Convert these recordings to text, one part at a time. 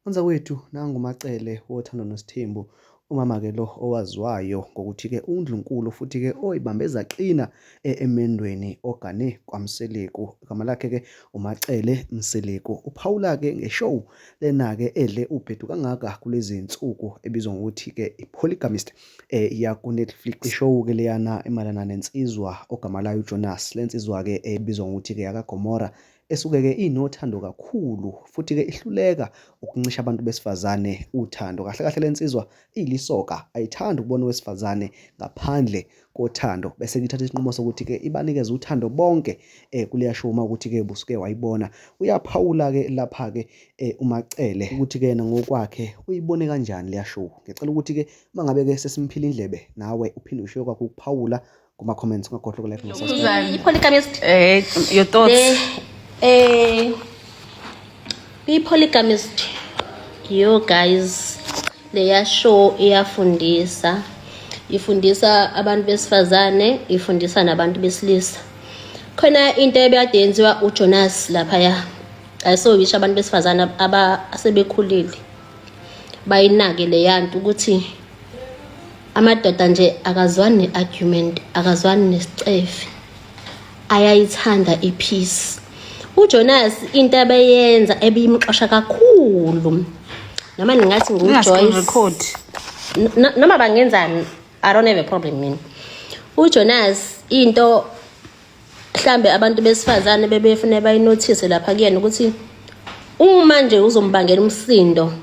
Mntakwethu nangu uMaCele woThando Nesithembu, umama-ke lo owaziwayo ngokuthi-ke uNdlunkulu futhi-ke oyibambe zaqina emendweni ogane kwaMseleku. Igama lakhe-ke uMaCele Mseleku. Uphawula-ke nge-show lena-ke edle ubhedu kangaka kulezi zinsuku ebizwa ngokuthi-ke i-Polygamist yaku-Netflix. I-show-ke leyana emayelana nensizwa ogama layo uJonas. Le nsizwa-ke ebizwa ngokuthi-ke yakaGomora esuke-ke inothando kakhulu futhi-ke ihluleka ukuncisha abantu besifazane uthando. Kahle kahle le nsizwa iyilisoka, ayithandi ukubona owesifazane ngaphandle kothando. Bese-ke ithatha isinqumo sokuthi-ke ibanikeze uthando bonke kuleya show uma ukuthi-ke ubusuke wayibona. Uyaphawula-ke lapha-ke uMaCele ukuthi-ke yena ngokwakhe uyibone kanjani leya show. Ngiyacela ukuthi-ke uma ngabe-ke sesimphile indlebe nawe uphinde ushiye kwakho ukuphawula kuma-comments, ungakhohlwa uku-like no-subscribe. I-polygamist. Your thoughts? Le eh i-polygamist, yo guys, leya show iyafundisa, ifundisa abantu besifazane, ifundisa nabantu besilisa. Khona into ebekade yenziwa uJonas laphaya, ayisowisho abantu besifazane aba asebekhulile bayinake leyanto ukuthi amadoda nje akazwani ne-argument, akazwani nesicefe, ayayithanda i-peace. UJonas into abeyenza ebiyimxosha kakhulu, noma ningathi nguJoyce record. Noma bangenzani, I don't have a problem mina. UJonas into mhlambe abantu besifazane bebefuna bayinothise lapha kuyena ukuthi uma nje uzombangela umsindo,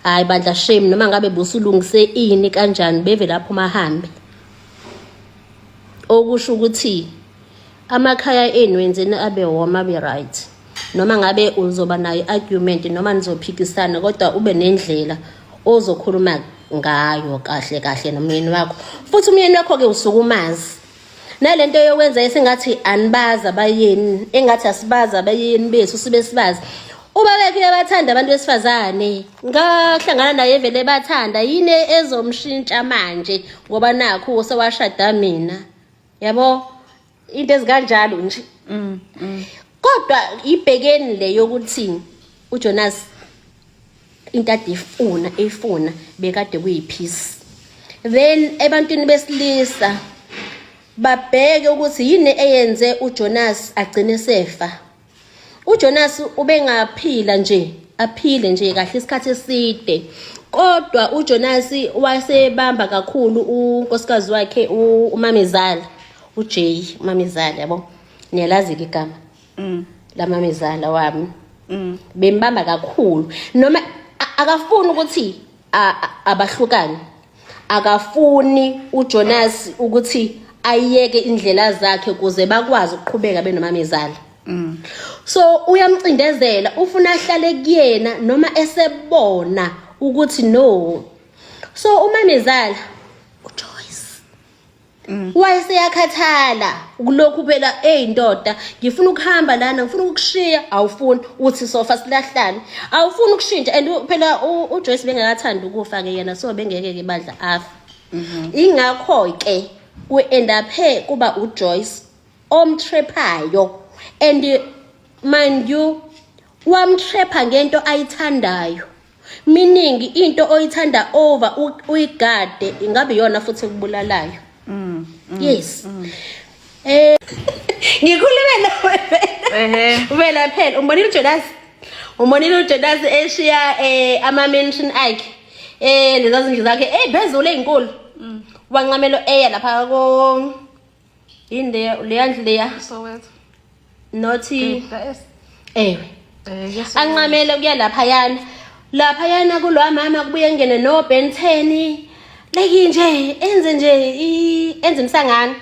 hayi bandla, shame, noma ngabe busulungise ini kanjani, beve lapho mahambe. Okusho ukuthi amakhaya enu wenzeni abe warm, abe right, noma ngabe uzoba nayo i-argument noma nizophikisana, kodwa ube nendlela ozokhuluma ngayo kahle kahle nomyeni wakho. Futhi umyeni wakho-ke usuke umazi nalento yokwenza esengathi anibazi abayeni, engathi asibazi abayeni bethu, sibe sibazi. Ubabekhe uyabathanda abantu besifazane, ngahlangana naye vele bathanda. Yini ezomshintsha manje ngoba nakhu sewashada mina? Yabo, into ezikanjalo nje. Kodwa ibhekeni le yokuthi uJonas into ade ifuna eyifuna bekade kuyi-peace. Then ebantwini besilisa babheke ukuthi yini eyenze uJonas agcine sefa. UJonas ubengaphila nje, aphile nje kahle isikhathi eside, kodwa uJonas wasebamba kakhulu unkosikazi wakhe umamezala uJay, umamezala, yabo, niyalazi-ke igama lamamezala wami. Bembamba kakhulu, noma akafuni ukuthi abahlukane, akafuni uJonas ukuthi ayeke indlela zakhe ukuze bakwazi ukuqhubeka benomamezala. So uyamcindezela, ufuna ahlale kuyena noma esebona ukuthi no. So umamezala uJoyce wayeseyakhathala kulokhu phela, eyi ndoda, ngifuna ukuhamba lana, ngifuna ukukushiya, awufuni, uthi sofa silahlane, awufuni ukushintsha. And phela uJoyce bengakathandi ukufa ke yena, so bengeke ke bandla afa. Ingakho ke ku-end up kuba uJoyce omtrephayo, and mind you, wamtrepha ngento ayithandayo. Meaning into oyithanda over uyigade ingabe iyona futhi ekubulalayo. Yes, ngikhulume nawe. Vela phela umbonile uJonas, umbonile uJonas eshiya ama-mansion akhe, leza zindlu zakhe phezulu ey'nkulu, wancamelo eya lapha ko yini leya, leya ndlu leya? Soweto. Nothi Yes. Ewe. Yes. Ancamele kuya laphayana laphayana kulwa mama, kubuye ngene no Ben 10, like nje enze nje enze imsangano,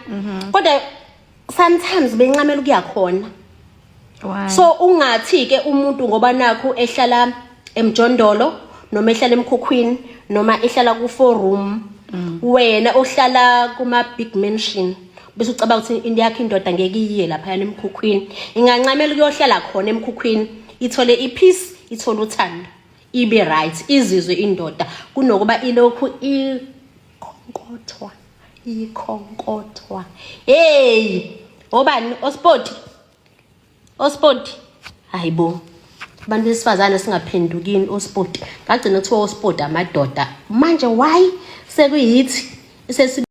kodwa sometimes bencamela ukuya khona. Why? So ungathi ke umuntu ngoba nakhu ehlala emjondolo noma ehlala emkhukhwini noma ehlala ku four room, wena ohlala kuma big mansion, bese ucabanga ukuthi into yakhe indoda ngeke iye lapha emkhukhwini. Ingancamela ukuyohlala khona emkhukhwini, ithole i-peace, ithole uthando, ibe right, izizwe indoda, kunokuba ilokhu ikhonkothwa, ikhonkothwa. Hey, obani ospoti, ospoti, hayibo. Abantu besifazane singaphendukini ospoti. Ngagcina kuthiwa ospoti amadoda. Manje why sekuyithi sesi.